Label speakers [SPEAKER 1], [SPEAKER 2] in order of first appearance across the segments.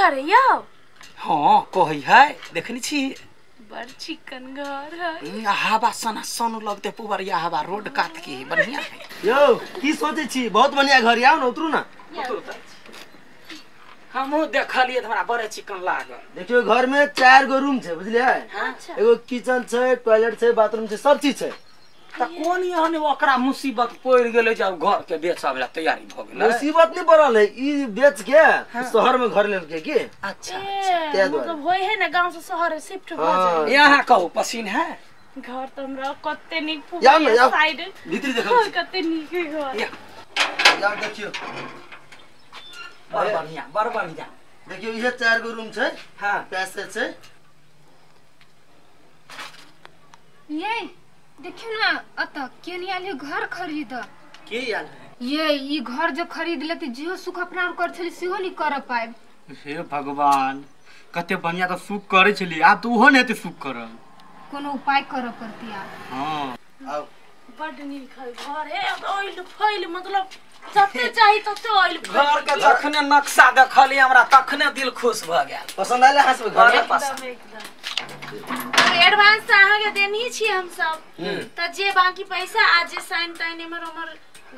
[SPEAKER 1] घर है यौ?
[SPEAKER 2] हां कहै है देखनी छी
[SPEAKER 1] बड़ चिकन घर है।
[SPEAKER 2] हवा सना सन लगते पुबरिया हवा रोड कात के बढ़िया है।
[SPEAKER 3] यौ की सोचै छी बहुत बढ़िया घर आउ न उतरू ना।
[SPEAKER 2] हमहु देखलिए त हमरा बड़े चिकन लागल।
[SPEAKER 3] देखियो घर में 4 गो रूम छै बुझलियै। एगो किचन छै टॉयलेट छै बाथरूम छै सब चीज छै।
[SPEAKER 2] त कोन एहन ओकरा मुसीबत पड़ गेलै जे घर के बेचब ला तैयारी भ गेलै?
[SPEAKER 3] मुसीबत नहीं पड़ल है ई बेच के शहर में घर लेलकै की।
[SPEAKER 2] अच्छा अच्छा
[SPEAKER 1] मतलब होय है ना गांव से शहर शिफ्ट भ जाए।
[SPEAKER 2] यहां कहू पसीन है
[SPEAKER 1] घर त हमरा कते नीक पुबरिया साइड
[SPEAKER 3] भीतरी देखो
[SPEAKER 1] कते नीक घर।
[SPEAKER 3] यार देखियो
[SPEAKER 2] बड़ बढ़िया बड़ बढ़िया।
[SPEAKER 3] देखियो इहे 4 गो रूम छै। हां पैसेज छै।
[SPEAKER 4] ये देखियो ना अत केनी आयल घर खरीद
[SPEAKER 3] के आयल है
[SPEAKER 4] ये ई घर जो खरीद लेते जेहो सुख अपना और कर छली सेहो नहीं कर पाएब।
[SPEAKER 5] हे भगवान कते बढ़िया त सुख करे छली आब त ओहो नहीं हेतै सुख करल।
[SPEAKER 4] कोनो उपाय कर पड़ती आब।
[SPEAKER 5] हां
[SPEAKER 3] आउ
[SPEAKER 1] बड नीक है घर है ऑयल फैल मतलब जते चाही तते ऑयल
[SPEAKER 2] घर के जखने नक्शा देखली हमरा तखने दिल खुश भ गेल।
[SPEAKER 3] पसंद आयल अहाँ सब घर?
[SPEAKER 2] पसंद
[SPEAKER 1] और एडवांस त अहाँ के देनी छी हम सब त जे बाकी पैसा आज जे साइन ताइन एमर ओमर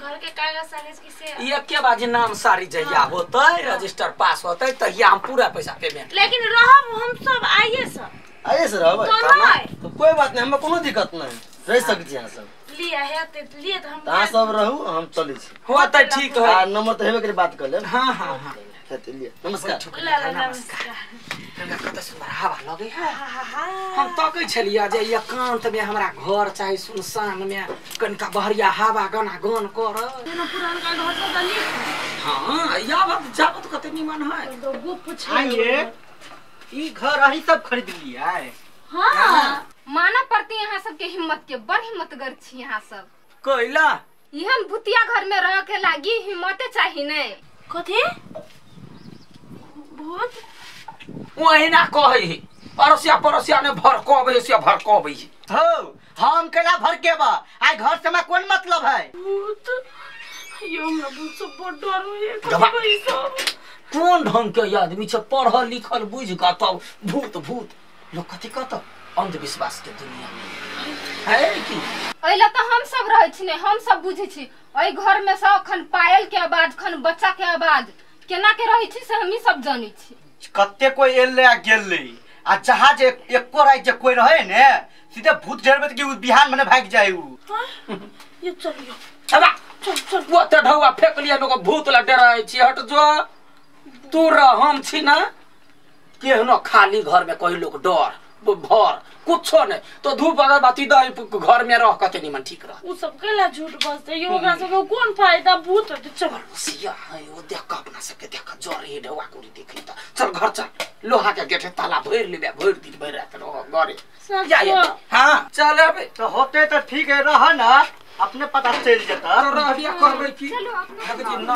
[SPEAKER 1] घर के कागज सागज की से
[SPEAKER 2] एक के बाजी नाम सारी जहिया होतै रजिस्टर पास होतै तहिया हम पूरा पैसा पेमेंट।
[SPEAKER 1] लेकिन रहब हम सब आइए सर।
[SPEAKER 3] आइए सर रहब तो कोई बात नहीं हमरा कोनो दिक्कत नहीं रह सकै छी अहाँ सब।
[SPEAKER 1] लिया है ते लिए त हम
[SPEAKER 3] अहाँ सब रहू हम चलै छी।
[SPEAKER 2] हो त ठीक है
[SPEAKER 3] आ नंबर त हेबे करे बात कर लेब।
[SPEAKER 2] हां हां हां
[SPEAKER 3] लिए नमस्कार।
[SPEAKER 1] नमस्कार।
[SPEAKER 2] कते सुंदर हवा लगे है। हम तकै छलियै जे एकांत में हमरा घर चाही सुनसान में कनिका बहरिया हवा गाना गान कर।
[SPEAKER 1] जेना पुरानका घर सब त नीक।
[SPEAKER 2] हां यावत जावत कते निमन है।
[SPEAKER 1] तो गुप छै
[SPEAKER 5] आइए ई घर अही सब खरीद लियै?
[SPEAKER 1] हां
[SPEAKER 4] माना पड़ती यहाँ सब के हिम्मत के बड़ हिम्मतगर छी यहाँ सब।
[SPEAKER 2] कैला
[SPEAKER 4] एहन भूतिया घर में रह के लागी हिम्मते चाही नै।
[SPEAKER 1] कथी भूत?
[SPEAKER 2] ओहिना कहै है अड़ोसिया पड़ोसिया ने भड़कबै से भड़कबै
[SPEAKER 6] हो। हम केला भड़केबा आइ घर से हमरा कोन मतलब है?
[SPEAKER 1] भूत यो हमरा भूत से बड़ डर होइए। कथी सब
[SPEAKER 2] कोन ढंग के आदमी छै पढ़ल लिखल बुझ के तब भूत भूत लोग कथी कहत अंधविश्वास के दुनिया में है की।
[SPEAKER 4] एला त हम सब रहै छी ने हम सब बुझै छी एहि घर में सब खन पायल के आवाज खन बच्चा के आवाज केना के रहै छी से हमही सब जानै छी।
[SPEAKER 6] कते कोई एलै आ गेलै आ जहाँ जे एको राति जे कोई रहे ने सीधे भूत डरबे त कि बिहान मने भाग जाय उ।
[SPEAKER 1] ये चलियो
[SPEAKER 2] अब
[SPEAKER 1] चल चल
[SPEAKER 2] वो त ढौआ फेक लिया लोग भूत ला डराय छी। हट जो तू रह हम छी ना केहनो खाली घर में कोई लोग डर भर कुछो नहीं तो धूप अगरबत्ती दही घर में रह कते निमन ठीक रह।
[SPEAKER 1] उ सब केला झूठ बजते यो ओकरा सब के कोन फायदा भूत होते। चल
[SPEAKER 2] सिया है ओ देख के अपना सबके देख जर हे ढौआ कुड़ी देखली त चल घर चल लोहा के गेट ताला भरि लेबे भरि दिन भरि रात रह घरे जा। हां चल अबे
[SPEAKER 6] तो होते त ठीक है रह ना अपने पता चल जेता।
[SPEAKER 2] तो रहबिया करबै की
[SPEAKER 4] चलो अपना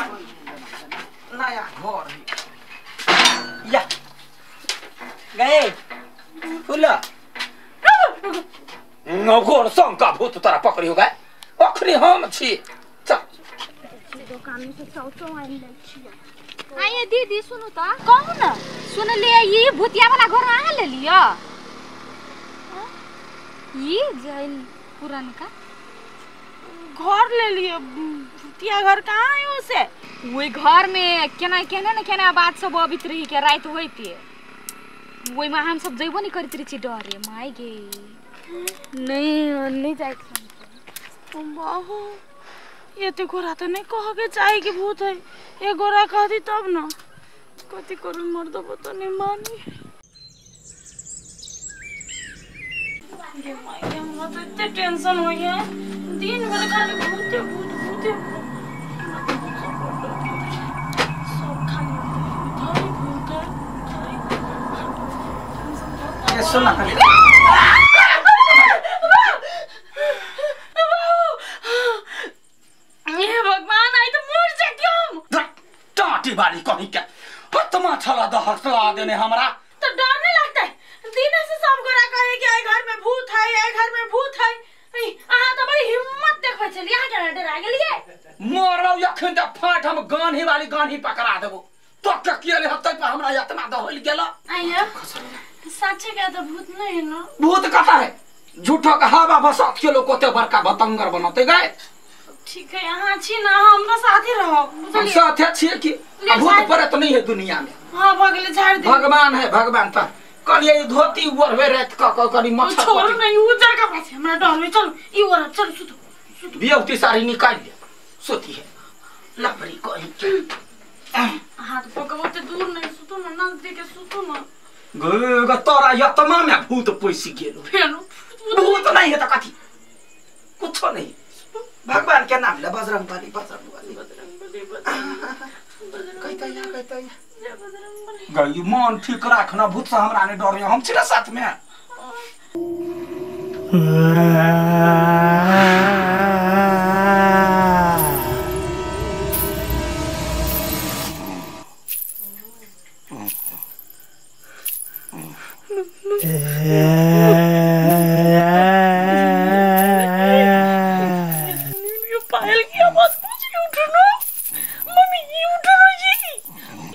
[SPEAKER 2] नया घर है या गए खुला नगोर शंका भूत तोरा पकड़ी हो गए अखनी हम छी। चल
[SPEAKER 1] दुकान से चौचौ आनि लै छी।
[SPEAKER 4] आइए दीदी सुनू त
[SPEAKER 1] कहू ना।
[SPEAKER 4] सुन लिए ई भूतिया वाला घर अहाँ ले लियो ई जैन पुरानका
[SPEAKER 1] घर ले लिए भूतिया घर कहाँ है उसे?
[SPEAKER 4] वही घर में केना केना न केना बात सब अबित रही के रात होइते वही में हम सब जइबो नहीं करत रही छी डरे माय गे
[SPEAKER 1] नहीं नहीं जाए बाबू। ये तो गोरा तो नहीं कह के चाहे कि भूत है ये गोरा कहती तब ना कथी करू मर्द तो नहीं मानी। गे माय गे हमरा तो इतने टेंशन हो गया दिन भर खाली भूते भूत भूते सब खाली भूत है भूत है।
[SPEAKER 2] सुन खाली
[SPEAKER 1] हे भगवान आई तो मर जाती हम।
[SPEAKER 2] टाटी बारी कहीं के पतमा छला दहसला देने हमरा
[SPEAKER 1] तो डर नहीं लगता है? दिन से सब गोरा कहे कि आई घर में भूत है आई घर में भूत है। अहाँ तो बड़ी हिम्मत देखबै छलियै अहाँ केना डरा गेलियै?
[SPEAKER 2] मरौ अखन त फाट हम गान्ही वाली गान्ही पकड़ा देबो। तो के किया ले हतै पर हमरा। हमरा इतना दहल गेल।
[SPEAKER 1] आइया साचे के तो भूत नहीं है ना?
[SPEAKER 2] भूत कता है? झूठो का हवा बसात के लोग कोते बड़का बतंगर बनते गए।
[SPEAKER 1] ठीक है यहाँ छी ना, हमरा साथे रहो।
[SPEAKER 2] हम साथे छिए कि भूत प्रेत नहीं है दुनिया में।
[SPEAKER 1] हां भगले झाड़ दे।
[SPEAKER 2] भगवान है भगवान। पर कल ये धोती ओढ़बे रात क करी मच्छर
[SPEAKER 1] छोड़ नहीं उजर का पास हमरा डर में। चल ई ओढ़ चल सुतो सुतो।
[SPEAKER 2] बियौती साड़ी निकाल ले सोती है लफड़ी कहीं
[SPEAKER 1] हाथ पकबो ते दूर नहीं सुतो ना, नजदीक सुतो ना।
[SPEAKER 2] ग तोरा यतमा में भूत पैसी गेलो।
[SPEAKER 1] फेर
[SPEAKER 2] भूत नहीं है त कथी कुछो नहीं। भगवान के नाम ले बजरंग बली बजरंग बली
[SPEAKER 1] बजरंग बली
[SPEAKER 2] कहता या कहता या गई मन ठीक राखना। भूत से हमरा नहीं डर, हम छिरा साथ में।
[SPEAKER 1] पायल की आवाज मुझे उठो ना मम्मी, ये उठो ना जी,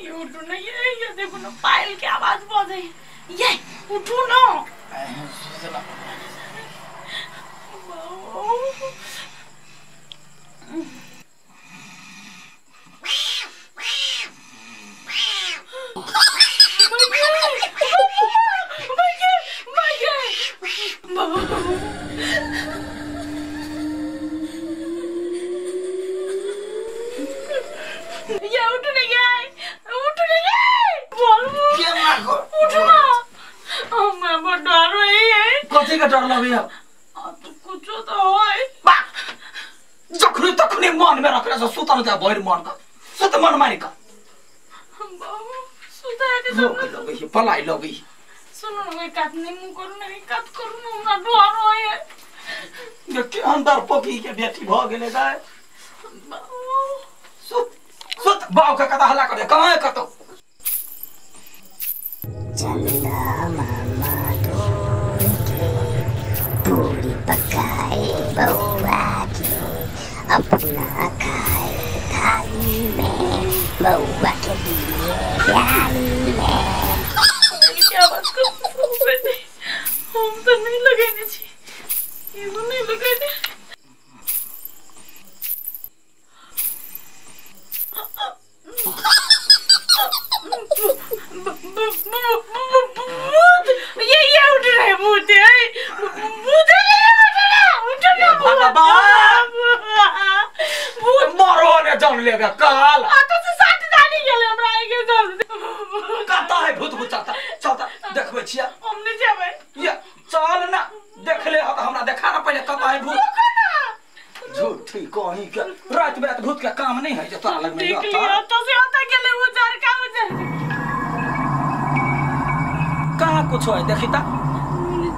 [SPEAKER 1] ये उठो ना, ये देखो ना पायल की आवाज बहुत है। ये उठो ना। ये उठ नहीं गया, उठ नहीं गया,
[SPEAKER 2] के मारको
[SPEAKER 1] उठो ना। मैं बहुत डर रही है।
[SPEAKER 2] कथी के डर लगे?
[SPEAKER 1] अब तो कुछ तो होय
[SPEAKER 2] बा जखनी तखनी मन में रखले से सुतल जा भरि मन का सुत मन मारि का
[SPEAKER 1] बाबू सुता है
[SPEAKER 2] तो लगे है पलाई लगे।
[SPEAKER 1] सुनो ना कात नहीं मुंह करू नहीं कात करू ना, हमरा डर होय है।
[SPEAKER 2] देख अंदर पोकी के बेटी भ गेले गाय। सुत सुत बाऊ के कथा हल्ला करे कहाँ कतो।
[SPEAKER 7] चंदा मामा ढूंढ के पूरी पकाए बउआ के, अपना खाए थाली में बउआ के लिए प्याली में।
[SPEAKER 1] क्या बात कर हम तो नहीं लगेने छी, ये तो नहीं लगेने। ये उठ रहे भूत है, भूत है, उठ रहा
[SPEAKER 2] भगवान भूत मरो ने जान लेगा काल।
[SPEAKER 1] तो से साथ जानी गेले हमरा आगे जान
[SPEAKER 2] कता है भूत भूत चलता चलता देखबै छिया
[SPEAKER 1] हम नहीं जाबै।
[SPEAKER 2] ये चल ना देख ले हमरा देखा ना पहले कता है भूत। झूठी कहीं के रात बिरात भूत के काम नहीं है जे तोरा लग में।
[SPEAKER 1] देख लियो तो से होता गेले उजर का उजर
[SPEAKER 2] कहाँ कुछ है देखी ता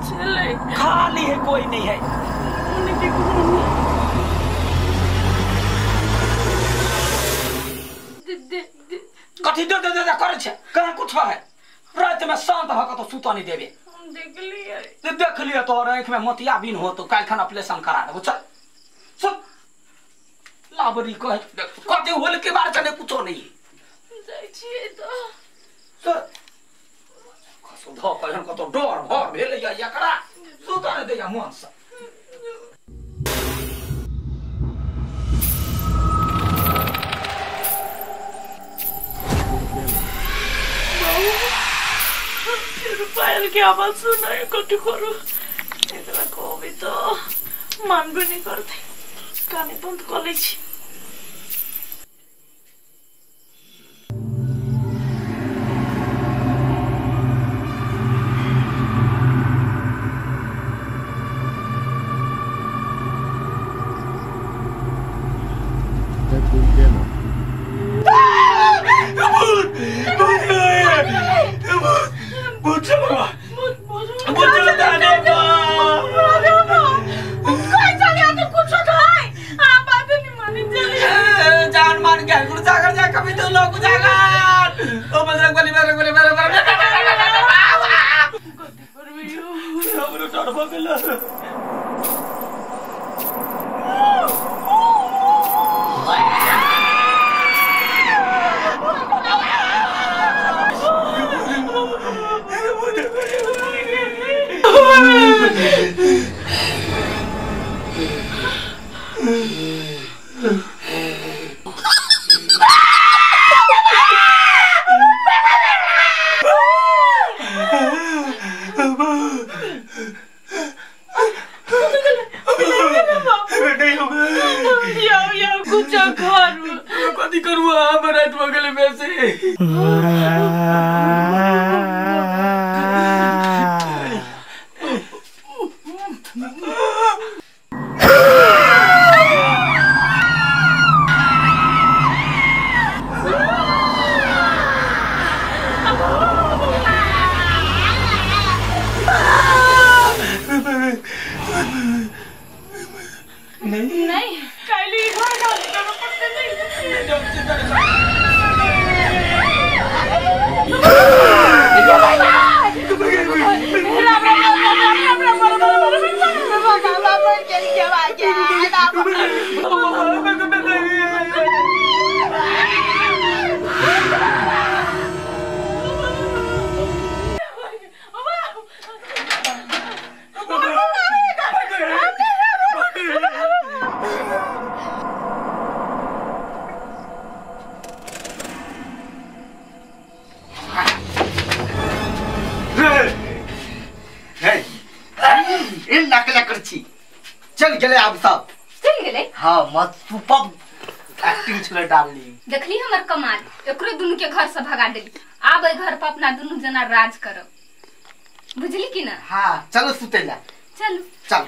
[SPEAKER 1] चले
[SPEAKER 2] खाली है कोई नहीं है। कथी दे दे दे करे छे कहाँ कुछ है। रात में शांत भ के तो सुता नहीं देबे।
[SPEAKER 1] हम देख लिए
[SPEAKER 2] देख लिए तोहर आँख में मोतिया बिन हो तो काल्हि खाना ऑपरेशन करा देबो। चल सुत लाबरी कह कथी होल के बार चने कुछो नहीं
[SPEAKER 1] जाइ छियै तो
[SPEAKER 2] सुत सुध कहन कतो डर भर भेलै या एकरा सुता नहीं दैया मन से।
[SPEAKER 1] फिर पायल के आवाज सुनाई कथी करू एकरा कहबी तो मानबे नहीं करते। काने बंद कर लै छी।
[SPEAKER 2] कथी करू हम राति भऽ गेलै बेसी।
[SPEAKER 1] नहीं काली घर खाली करना पड़ता नहीं।
[SPEAKER 6] चल गेले आब सब
[SPEAKER 4] चल गेले।
[SPEAKER 6] हाँ मत सुपर एक्टिंग छले डार्लिंग।
[SPEAKER 4] देखली हमर कमाल, एकरो दुनु के घर से भगा देली। आब ए घर पर अपना दुनु जना राज करब, बुझली कि ना?
[SPEAKER 6] हाँ चलो सुतेला,
[SPEAKER 4] चलो
[SPEAKER 6] चल।